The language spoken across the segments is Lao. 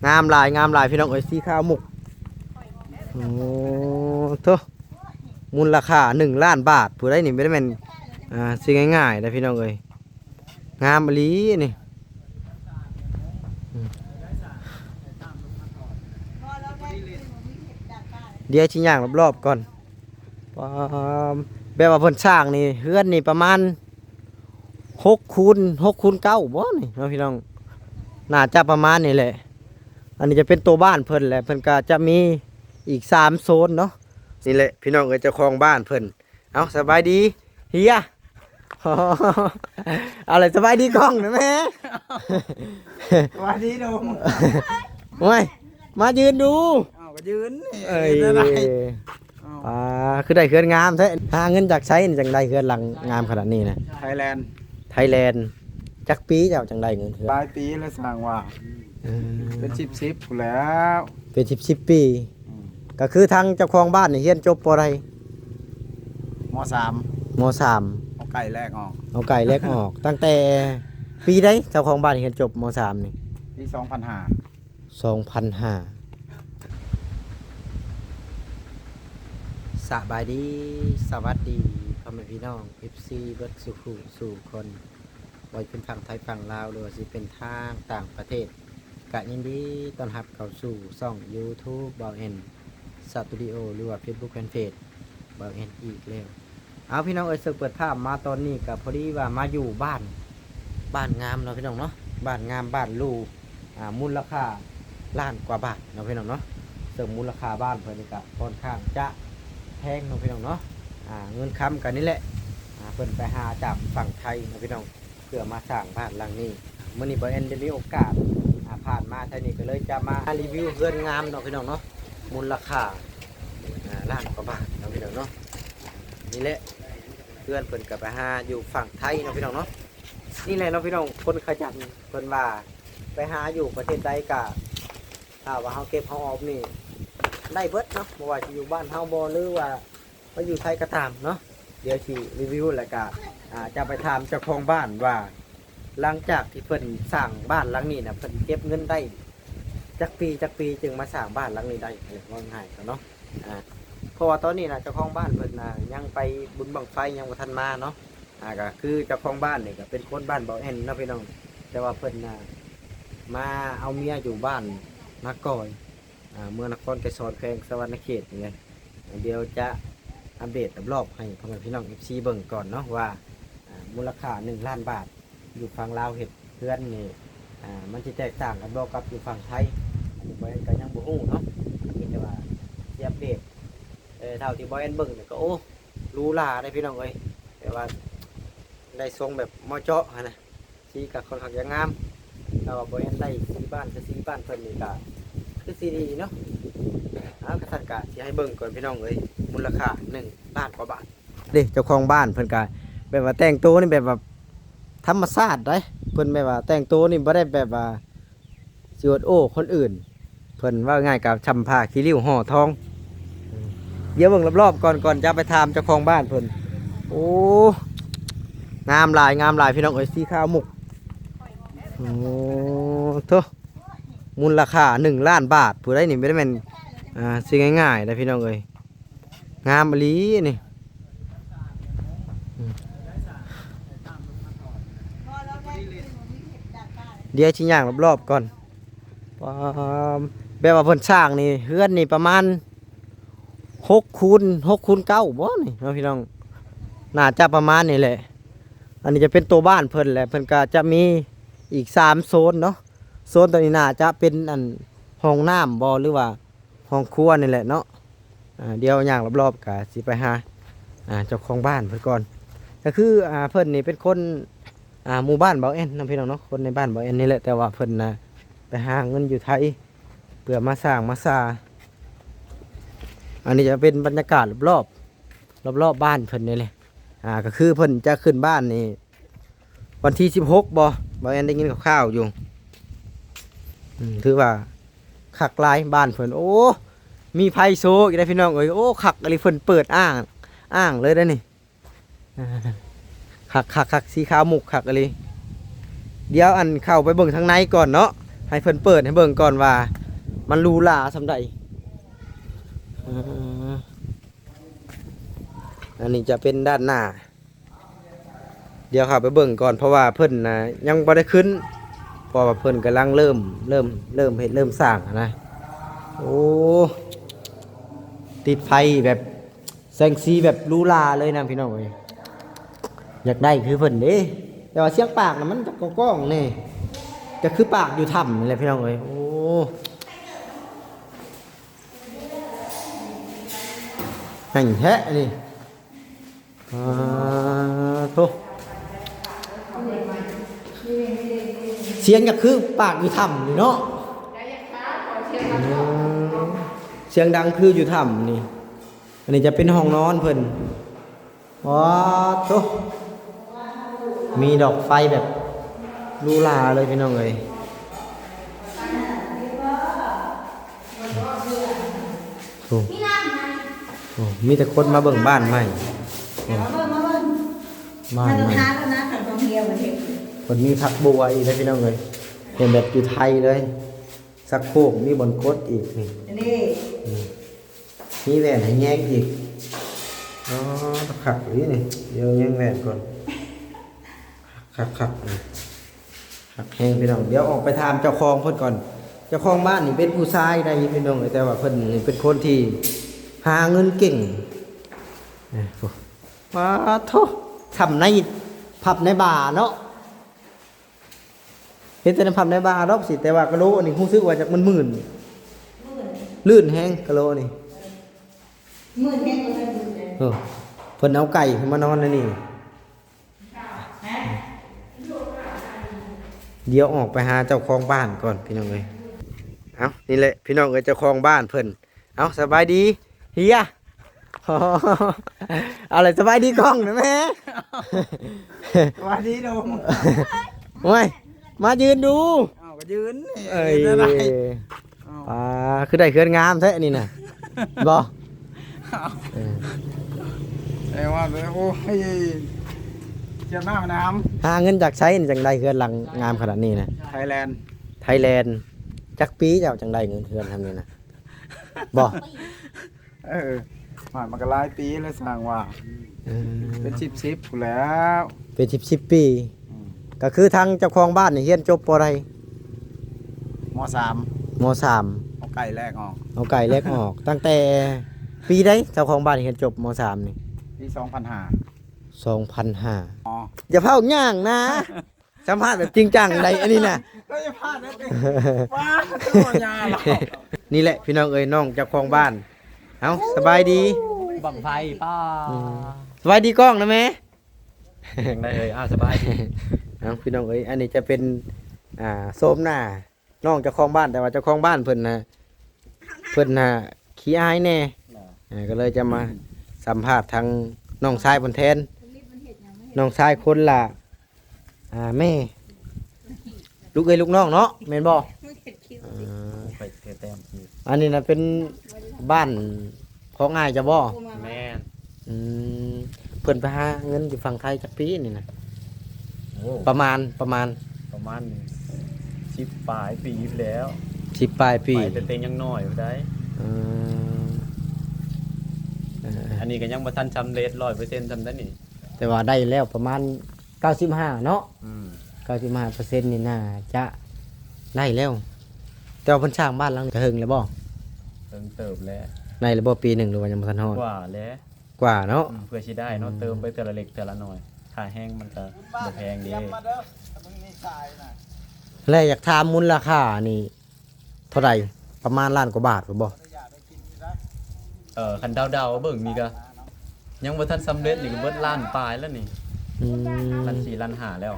ງາມຫຼາຍ ງາມຫຼາຍ ພີ່ນ້ອງເອີຍ ສີຂາວມຸກ. ໂອ້ໂທ້ ມູນລະຄ່າໜຶ່ງລ້ານບາດ ຜູ້ໃດນີ້ບໍ່ໄດ້ແມ່ນ ອ່າ ຊິງ່າຍໆ ເດ້ພີ່ນ້ອງເອີຍ. ງາມອີ່ຫຼີນີ້. ອືມ ດຽວຊິຍ່າງລອບໆ ກ່ອນ. ປາ ແບບວ່າເພິ່ນສ້າງນີ້ ເຮືອນນີ້ປະມານຫົກຄູນຫົກຄູນເກົ້າບໍ່ນີ້ເນາະພີ່ນ້ອງ? ໜ້າຈະປະມານນີ້ແຫຼະ. ອັນນີ້ຈະເປັນໂຕບ້ານເພິ່ນແຫຼະ ເພິ່ນກະຈະມີອີກສາມໂຊນເນາະ. ນີ້ແຫຼະພີ່ນ້ອງເອີຍ ເຈົ້າຂອງບ້ານເພິ່ນ. ເອົ້າ ສະບາຍດີເຮຍ. ເອົາລະ ສະບາຍດີກ້ອງນະແມ່. ສະບາຍດີໂດມ. ໂອ້ຍ ມາຢືນດູ. ເອົ້າ ກໍຢືນນີ້ ເອີຍ ເຮັດແນວໃດ? ເອົ້າ ອ່າ ຄືໄດ້ເຮືອນງາມແທ້ ຫາເງິນຈາກໃສຈັ່ງໄດ້ເຮືອນຫຼັງງາມຂະໜາດນີ້ນະ? ໄທແລນ ໄທແລນ. ຈັກປີເຈົ້າຈັ່ງໄດ້ເງິນເຮືອນ? ຫຼາຍປີແລ້ວ ສ້າງວ່າ ເອີ ເປັນສິບສິບພຸ້ນແລ້ວ ເປັນສິບສິບປີ. ອືມ ກໍຄືທາງເຈົ້າຂອງບ້ານນີ້ຮຽນຈົບ ປໍ ໃດ? ມໍສາມ ມໍສາມ. ເອົາໄກ່ແລກອອກ ເອົາໄກ່ແລກອອກ. ຕັ້ງແຕ່ປີໃດເຈົ້າຂອງບ້ານຮຽນຈົບ ມໍສາມ ນີ້? ປີສອງພັນຫ້າ ສອງພັນຫ້າ. ສະບາຍດີ ສະຫວັດດີ ພໍ່ແມ່ພີ່ນ້ອງ ເອັຟຊີ ເບິດສູ່ຜູ້ສູ່ຄົນ ບໍ່ວ່າເປັນຝັ່ງໄທຝັ່ງລາວ ຫຼືວ່າຊິເປັນທາງຕ່າງປະເທດ ກະຍິນດີຕ້ອນຮັບເຂົ້າສູ່ຊ່ອງຢູທູບ ບ່າວແອນ ສະຕູດິໂອ ຫຼືວ່າເຟສບຸກແຟນເພຈ ບ່າວແອນ ອີກແລ້ວ. ເອົາ ພີ່ນ້ອງເອີຍ ເຊິ່ງເປີດພາບມາຕອນນີ້ ກໍພໍດີວ່າມາຢູ່ບ້ານ ບ້ານງາມເນາະ ພີ່ນ້ອງເນາະ ບ້ານງາມ ບ້ານຫຼູ ອ່າ ມູນລະຄ່າລ້ານກວ່າບາດເນາະ ພີ່ນ້ອງເນາະ. ເຊິ່ງມູນລະຄ່າບ້ານເພິ່ນນີ້ກໍຄ່ອນຂ້າງຈະແພງເນາະ ພີ່ນ້ອງເນາະ. ອ່າ ເງິນຄຳກໍນີ້ແຫຼະ ອ່າ ເພິ່ນໄປຫາຈາກຝັ່ງໄທເນາະ ພີ່ນ້ອງ ເພື່ອມາສ້າງບ້ານຫຼັງນີ້. ມື້ນີ້ບ່າວແອນໄດ້ມີໂອກາດ ອ່າ ຜ່ານມາໄທນີ້ ກໍເລີຍຈະມາຣີວິວເຮືອນງາມເນາະ ພີ່ນ້ອງເນາະ ມູນລະຄ່າ ອ່າ ລ້ານກວ່າບາດເນາະ ພີ່ນ້ອງເນາະ. ນີ້ແຫຼະ ເຮືອນເພິ່ນກໍໄປຫາຢູ່ຝັ່ງໄທເນາະ ພີ່ນ້ອງເນາະ. ນີ້ແຫຼະເນາະ ພີ່ນ້ອງ ຄົນຂະຫຍັນ ເພິ່ນວ່າໄປຫາຢູ່ປະເທດໃດກະ ຖ້າວ່າເຮົາເກັບເຮົາອອມນີ້ ໄດ້ເບິດເນາະ ບໍ່ວ່າຊິຢູ່ບ້ານເຮົາບໍ່ ຫຼືວ່າໄປຢູ່ໄທກໍຕາມເນາະ. ດຽວຊິຣີວິວ ແລ້ວກະ ອ່າ ຈະໄປຖາມເຈົ້າຂອງບ້ານວ່າ ຫຼັງຈາກທີ່ເພິ່ນສ້າງບ້ານຫຼັງນີ້ນະ ເພິ່ນເກັບເງິນໄດ້ຈັກປີ ຈັກປີຈຶ່ງມາສ້າງບ້ານຫຼັງນີ້ໄດ້ ເອີ ເວົ້າງ່າຍໆ ຊະເນາະ. ອ່າ ເພາະວ່າຕອນນີ້ນະ ເຈົ້າຂອງບ້ານເພິ່ນນະ ຍັງໄປບຸນບັ້ງໄຟ ຍັງບໍ່ທັນມາເນາະ. ອ່າ ກໍຄືເຈົ້າຂອງບ້ານນີ້ກໍເປັນຄົນບ້ານບ່າວແອນເນາະ ພີ່ນ້ອງ ແຕ່ວ່າເພິ່ນນະ ມາເອົາເມຍຢູ່ບ້ານນາກອຍ ອ່າ ເມືອງນະຄອນໄກສອນ ແຂວງສະຫວັນນະເຂດນີ້ແຫຼະ. ດຽວຈະອັບເດດລອບໆ ໃຫ້ພໍ່ແມ່ພີ່ນ້ອງ ເອັຟຊີ ເບິ່ງກ່ອນເນາະວ່າ ອ່າ ມູນລະຄ່າໜຶ່ງລ້ານບາດ ຢູ່ຝັ່ງລາວເຮັດເຮືອນນີ້ ອ່າ ມັນຊິແຕກຕ່າງກັນບໍ່ກັບຢູ່ຝັ່ງໄທ? ອັນນີ້ບ່າວແອນກໍຍັງບໍ່ຮູ້ເນາະ ມີແຕ່ວ່າຊິອັບເດດ. ເອີ ເທົ່າທີ່ບ່າວແອນເບິ່ງນີ້ກໍ ໂອ້ ຫຼູຫຼາເດ້ພີ່ນ້ອງເອີຍ ແບບວ່າໄດ້ຊົງແບບໝໍ້ເຈາະຫັ້ນນະ ສີກໍຄ່ອນຂ້າງຈະງາມ. ຖ້າວ່າບໍ່ແມ່ນໄດ້ສີບ້ານຄືສີບ້ານເພິ່ນນີ້ກໍຄືຊິດີເນາະ. ເອົາ ກະຊັ້ນກະຊິໃຫ້ເບິ່ງກ່ອນພີ່ນ້ອງເອີຍ ມູນລະຄ່າໜຶ່ງລ້ານກວ່າບາດ. ເດ້ ເຈົ້າຂອງບ້ານເພິ່ນກະແບບວ່າແຕ່ງໂຕນີ້ແບບວ່າທຳມະຊາດໃດ໋ ເພິ່ນແບບວ່າແຕ່ງໂຕນີ້ບໍ່ໄດ້ແບບວ່າຊິອວດໂອ້ຄົນອື່ນ. ເພິ່ນເວົ້າງ່າຍກໍຊ່ຳຜ້າຂີ້ລິ້ວຫໍ່ທອງ. ດຽວເບິ່ງລອບໆ ກ່ອນ ກ່ອນຈະໄປຖາມເຈົ້າຂອງບ້ານເພິ່ນ. ໂອ້ ງາມຫຼາຍ ງາມຫຼາຍພີ່ນ້ອງເອີຍ ສີຂາວມຸກ. ໂອ້ໂທ້ ມູນລະຄ່າໜຶ່ງລ້ານບາດ ຜູ້ໃດນີ້ບໍ່ໄດ້ແມ່ນ ອ່າ ຊິງ່າຍໆ ເດ້ພີ່ນ້ອງເອີຍ ງາມອີ່ຫຼີນີ້. ອືມ ດຽວຊິຍ່າງລອບໆ ກ່ອນ. ປາ ແບບວ່າເພິ່ນສ້າງນີ້ ເຮືອນນີ້ປະມານຫົກຄູນຫົກຄູນເກົ້າບໍ່ນີ້ເນາະພີ່ນ້ອງ ໜ້າຈະປະມານນີ້ແຫຼະ. ອັນນີ້ຈະເປັນໂຕບ້ານເພິ່ນແຫຼະ ເພິ່ນກະຈະມີອີກສາມໂຊນເນາະ. ໂຊນໂຕນີ້ໜ້າຈະເປັນ ອັນ ຫ້ອງນ້ຳບໍ່ ຫຼືວ່າ ຫ້ອງຄົວນີ້ແຫຼະເນາະ. ອ່າ ດຽວຍ່າງລອບໆ ກະຊິໄປຫາ ອ່າ ເຈົ້າຂອງບ້ານເພິ່ນກ່ອນ. ກະຄື ອ່າ ເພິ່ນນີ້ເປັນຄົນ ອ່າ ໝູ່ບ້ານບ່າວແອນເນາະ ພີ່ນ້ອງເນາະ ຄົນໃນບ້ານບ່າວແອນນີ້ແຫຼະ ແຕ່ວ່າເພິ່ນນະ ໄປຫາເງິນຢູ່ໄທ ເພື່ອມາສ້າງມາຊາ. ອັນນີ້ຈະເປັນບັນຍາກາດລອບໆ ລອບໆ ບ້ານເພິ່ນນີ້ແຫຼະ. ອ່າ ກະຄືເພິ່ນຈະຂຶ້ນບ້ານນີ້ ວັນທີສິບຫົກບໍ່ ບ່າວແອນໄດ້ຍິນຂ່າວໆ ຢູ່. ອືມ ຖືວ່າຄັກຫຼາຍບ້ານເພິ່ນ. ໂອ້ ມີໄຟໂຊອີກໄດ໋ພີ່ນ້ອງເອີຍ. ໂອ້ ຄັກອີ່ຫຼີ ເພິ່ນເປີດອ່າງ ອ່າງເລີຍເດ້ນີ້. ອ່າ ຄັກໆໆ ສີຂາວມຸກຄັກອີ່ຫຼີ. ດຽວ ອັນ ເຂົ້າໄປເບິ່ງທາງໃນກ່ອນເນາະ. ໃຫ້ເພິ່ນເປີດໃຫ້ເບິ່ງກ່ອນວ່າມັນຫຼູຫຼາສ່ຳໃດ. ເອີ ອັນນີ້ຈະເປັນດ້ານໜ້າ. ດຽວເຂົ້າໄປເບິ່ງກ່ອນ ເພາະວ່າເພິ່ນນະຍັງບໍ່ໄດ້ຂຶ້ນ ເພາະວ່າເພິ່ນກຳລັງເລີ່ມ ເລີ່ມ ເລີ່ມເຮັດ ເລີ່ມສ້າງນະ. ໂອ້ ຕິດໄຟແບບ ແສງສີແບບຫຼູຫຼາເລີຍນະພີ່ນ້ອງເອີຍ. ຢາກໄດ້ຄືເພິ່ນເດ້ ແຕ່ວ່າສຽງປາກນະມັນຈະກ້ອງໆແດ່ ຈະຄືປາກຢູ່ຖ້ຳນີ້ແຫຼະພີ່ນ້ອງເອີຍ. ໂອ້ ໃຫຍ່ແທ້ອັນນີ້. ອ່າ ໂທ້ ສຽງກໍຄືປາກຢູ່ຖ້ຳນີ້ເນາະ. ອືມ ສຽງດັງຄືຢູ່ຖ້ຳນີ້. ອັນນີ້ຈະເປັນຫ້ອງນອນເພິ່ນ. ວ້າ ໂທ້ ມີດອກໄຟແບບຫຼູຫຼາເລີຍພີ່ນ້ອງເອີຍ. ໂອ້ ໂອ້ ມີແຕ່ຄົນມາເບິ່ງບ້ານໃໝ່. ໂອ້ ບ້ານໃໝ່ ເພິ່ນມີຜັກບົວອີກເດ້ພີ່ນ້ອງເອີຍ. ເປັນແບບຢູ່ໄທເລີຍ. ຊັກໂຄກ ມີບ່ອນກົດອີກນີ້. ນີ້ ມີແວ່ນໃຫ້ແຍງອີກ. ອໍ ຄັກອີ່ຫຼີນີ້. ດຽວແຍງແວ່ນກ່ອນ. ຄັກໆ ນີ້ ຄັກແຮງພີ່ນ້ອງ. ດຽວອອກໄປຖາມເຈົ້າຂອງເພິ່ນກ່ອນ. ເຈົ້າຂອງບ້ານນີ້ເປັນຜູ້ຊາຍໄດ໋ພີ່ນ້ອງເອີຍ ແຕ່ວ່າເພິ່ນນີ້ເປັນຄົນທີ່ຫາເງິນເກັ່ງ. ເອີ ໂອ້ ປາໂທ້ ຖ້ຳໃນ ພັບໃນບ່າເນາະ. ເຮັດແຕ່ໃນພັບໃນບ່າດອກຊິ ແຕ່ວ່າກະໂຫຼນີ້ຮູ້ສຶກວ່າຈະໝື່ນໆ. ລື່ນແຮງກະໂຫຼນີ້. ໝື່ນແຮງກວ່າເງິນໝື່ນເດ້. ເອີ ເພິ່ນເອົາໄກ່ຂຶ້ນມານອນໃນນີ້. ດຽວອອກໄປຫາເຈົ້າຂອງບ້ານກ່ອນພີ່ນ້ອງເອີຍ. ເອົ້າ ນີ້ແຫຼະພີ່ນ້ອງເອີຍ ເຈົ້າຂອງບ້ານເພິ່ນ. ເອົ້າ ສະບາຍດີເຮຍ. ເອົາລະ ສະບາຍດີກ້ອງນະແມ່. ສະບາຍດີໂດມ. ໂອ້ຍ ມາຢືນດູ. ເອົ້າ ກໍຢືນ. ເອີຍ ເຮັດແນວໃດ? ເອົ້າ ອ່າ ຄືໄດ້ເຮືອນງາມແທ້ນີ້ນະ ບໍ່? ເອີ ແຕ່ວ່າ ໂອ້ຍ ຈະມານຳ ຫາເງິນຈາກໃສຈັ່ງໄດ້ເຮືອນຫຼັງງາມຂະໜາດນີ້ນະ? ໄທແລນ ໄທແລນ. ຈັກປີເຈົ້າຈັ່ງໄດ້ເງິນເຮືອນທຳນີ້ນະ? ບໍ່ ເອີ ມັນກໍຫຼາຍປີແລ້ວ ຊ່າງວ່າ. ເອີ ເປັນສິບໆພຸ້ນແລ້ວ ເປັນສິບສິບປີ. ອືມ ກໍຄືທາງເຈົ້າຂອງບ້ານນີ້ຮຽນຈົບ ປໍໃດ? ມໍສາມ ມໍສາມ. ເອົາໄກ່ແລກອອກ ເອົາໄກ່ແລກອອກ. ຕັ້ງແຕ່ປີໃດເຈົ້າຂອງບ້ານຮຽນຈົບມໍສາມນີ້? ປີສອງພັນຫ້າ ສອງພັນຫ້າ. ອໍ ຢ່າເວົ້າຫຍັງນະ. ສຳພາດແບບຈິງຈັງໄດ໋ອັນນີ້ນະ. ກໍຢ່າພາດນະ ວ້າ ບໍ່ຍາລະ. ນີ້ແຫຼະພີ່ນ້ອງເອີຍ ນ້ອງເຈົ້າຂອງບ້ານ. ເອົ້າ ສະບາຍດີ. ບັ້ງໄຟປ້າ. ອືມ ສະບາຍດີກ້ອງນະແມ່. ຈັ່ງໃດເອີຍ? ອ້າວ ສະບາຍດີ. ເອົ້າ ພີ່ນ້ອງເອີຍ ອັນນີ້ຈະເປັນ ອ່າ ໂສມໜ້າ ນ້ອງເຈົ້າຂອງບ້ານ ແຕ່ວ່າເຈົ້າຂອງບ້ານເພິ່ນນະ ເພິ່ນນະຂີ້ອາຍແດ່. ອ່າ ກໍເລີຍຈະມາສຳພາດທາງນ້ອງຊາຍເພິ່ນແທນ. ນ້ອງຊາຍຄົນລະ ອ່າ ແມ່ ລູກເອື້ອຍລູກນ້ອງເນາະ ແມ່ນບໍ່? ເອີ ໄປເທແຕ້ມ. ອັນນີ້ນະເປັນບ້ານຂອງອ້າຍເຈົ້າບໍ່? ແມ່ນ. ອືມ ເພິ່ນໄປຫາເງິນຢູ່ຝັ່ງໄທຈັກປີນີ້ນະ? ໂອ້ ປະມານ ປະມານ ປະມານສິບປາຍປີແລ້ວ. ສິບປາຍປີ ໄປແຕ່ເຕັງຍັງນ້ອຍພຸ້ນໃດ໋. ເອີ ເອີ ອັນນີ້ກໍຍັງບໍ່ທັນສຳເລັດຮ້ອຍເປີເຊັນສ່ຳໃດ໋ນີ້ ແຕ່ວ່າໄດ້ແລ້ວປະມານເກົ້າສິບຫ້າເນາະ. ອືມ ເກົ້າສິບຫ້າເປີເຊັນນີ້ໜ້າຈະໄດ້ແລ້ວ. ແຕ່ວ່າເພິ່ນສ້າງບ້ານຫຼັງນີ້ກໍເຖິງແລ້ວບໍ່? ເຖິງເຕີບແລ້ວ. ໄດ້ແລ້ວບໍ່ປີໜຶ່ງ ຫຼືວ່າຍັງບໍ່ທັນຮອດ? ກວ່າແລ້ວ. ກວ່າເນາະ. ອືມ ເພື່ອຊິໄດ້ເນາະ ອືມ ເຕີມໄປເທື່ອລະເລັກເທື່ອລະໜ້ອຍ ຄ່າແຮງມັນກໍບໍ່ແພງເດ້. ແລະ ຢາກຖາມມູນລະຄ່ານີ້ເທົ່າໃດ? ປະມານລ້ານກວ່າບາດພຸ້ນບໍ່? ເອີ ຄັນເດົາໆເບິ່ງນີ້ກໍຍັງບໍ່ທັນສຳເລັດນີ້ກໍເບິດລ້ານປາຍແລ້ວນີ້. ອືມ ລ້ານສີ່ ລ້ານຫ້າແລ້ວ.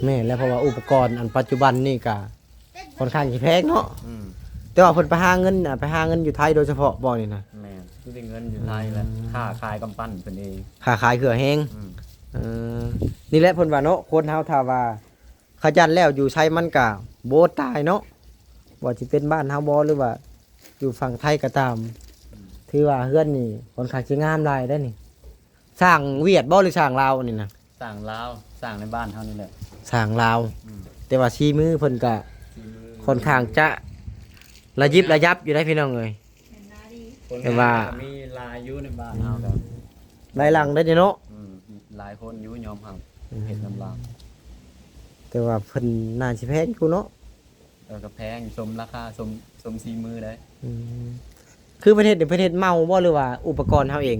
ແມ່ນແລ້ວ ເພາະວ່າອຸປະກອນອັນປັດຈຸບັນນີ້ກໍ ຂ້ອນຂ້າງຊິແພງເນາະ. ອືມ ແຕ່ວ່າເພິ່ນໄປຫາເງິນນະ ໄປຫາເງິນຢູ່ໄທໂດຍສະເພາະບໍ່ນີ້ນະ? ແມ່ນ ຄືໄດ້ເງິນຢູ່ໄທແຫຼະ. ອືມ ຄ້າຂາຍກຳປັ່ນເພິ່ນເອງ ຄ້າຂາຍເຄືອແຫ້ງ. ອືມ ເອີ ນີ້ແຫຼະເພິ່ນວ່າເນາະ ຄົນເຮົາຖ້າວ່າຂະຫຍັນແລ້ວຢູ່ໃສມັນກະບໍ່ອດຕາຍເນາະ ບໍ່ວ່າຊິເປັນບ້ານເຮົາບໍ່ ຫຼືວ່າຢູ່ຝັ່ງໄທກໍຕາມ. ອືມ ຖືວ່າເຮືອນນີ້ຂ້ອນຂ້າງຊິງາມຫຼາຍໄດ໋ນີ້. ສ້າງຫວຽດບໍ່ ຫຼືສ້າງລາວອັນນີ້ນະ? ສ້າງລາວ ສ້າງໃນບ້ານເຮົານີ້ແຫຼະ. ສ້າງລາວ. ອືມ ແຕ່ວ່າສີມືເພິ່ນກະ ສີມື ຂ້ອນຂ້າງຈະລະຢິບລະຍັບຢູ່ໄດ໋ພີ່ນ້ອງເອີຍ. ແຕ່ວ່າ ຄົນງານກໍມີຫຼາຍຢູ່ໃນບ້ານເຮົາກໍ ຫຼາຍຫຼັງໄດ໋ເນາະ. ອືມ ຫຼາຍຄົນຢູ່ຍອມຮັບ ອືມ ເຮັດນຳລາວ ແຕ່ວ່າເພິ່ນໜ້າຊິແພງຢູ່ເນາະ. ເອີ ກໍແພງ ສົມລາຄາ ສົມ ສົມສີມືໄດ໋. ອືມ ຄືເພິ່ນເຮັດນີ້ ເພິ່ນເຮັດເໝົາບໍ່ ຫຼືວ່າອຸປະກອນເຮົາເອງ?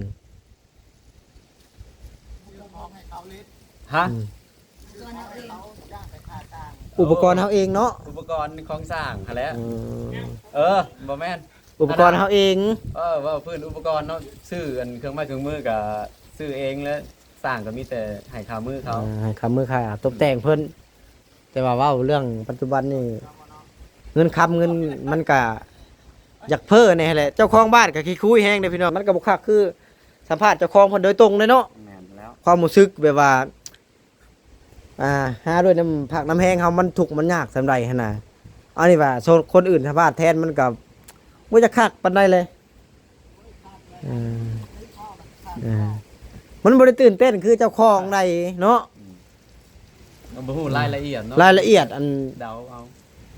ຮະ? ອືມ ອຸປະກອນເຮົາເອງເນາະ. ອຸປະກອນຂອງຊ່າງຫັ້ນແຫຼະ. ອືມ ເອີ ບໍ່ແມ່ນ ອຸປະກອນເຮົາເອງ. ເອີ ເວົ້າພື້ນອຸປະກອນເນາະ ຊື້ອັນເຄື່ອງໄມ້ເຄື່ອງມືກໍຊື້ເອງ ແລະ ຊ່າງກໍມີແຕ່ໃຫ້ຄ່າມືເຂົາ. ອ່າ ໃຫ້ຄ່າມືຄ່າຕົບແຕ່ງເພິ່ນ. ແຕ່ວ່າເວົ້າເລື່ອງປັດຈຸບັນນີ້ ເງິນຄຳເງິນມັນກະຢາກເຟີ້ແດ່ຫັ້ນແຫຼະ. ເຈົ້າຂອງບ້ານກະຂີ້ຄຸຍແຮງເດ້ພີ່ນ້ອງ. ມັນກະບໍ່ຄັກຄືສຳພາດເຈົ້າຂອງເພິ່ນໂດຍຕົງເດ້ເນາະ. ແມ່ນແລ້ວ ຄວາມຮູ້ສຶກແບບວ່າ ອ່າ ຫາດ້ວຍນ້ຳພັກນ້ຳແຮງເຮົາ ມັນທຸກມັນຍາກສ່ຳໃດຫັ້ນນະ. ອັນນີ້ວ່າຄົນອື່ນສຳພາດແທນ ມັນກະບໍ່ຢາກຄັກປານໃດເລີຍ. ເອີ ເອີ ມັນບໍ່ໄດ້ຕື່ນເຕັ້ນຄືເຈົ້າຂອງໃດເນາະ. ອືມ ກໍບໍ່ຮູ້ລາຍລະອຽດເນາະ ລາຍລະອຽດອັນ ເດົາເອົາ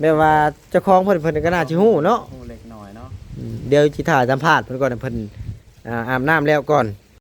ແບບວ່າເຈົ້າຂອງເພິ່ນ ເພິ່ນກໍໜ້າຊິຮູ້ເນາະ ຮູ້ເລັກນ້ອຍເນາະ. ອືມ ດຽວຊິຖ້າສຳພາດເພິ່ນກ່ອນ ໃຫ້ເພິ່ນ ອ່າ ອາບນ້ຳແລ້ວກ່ອນ.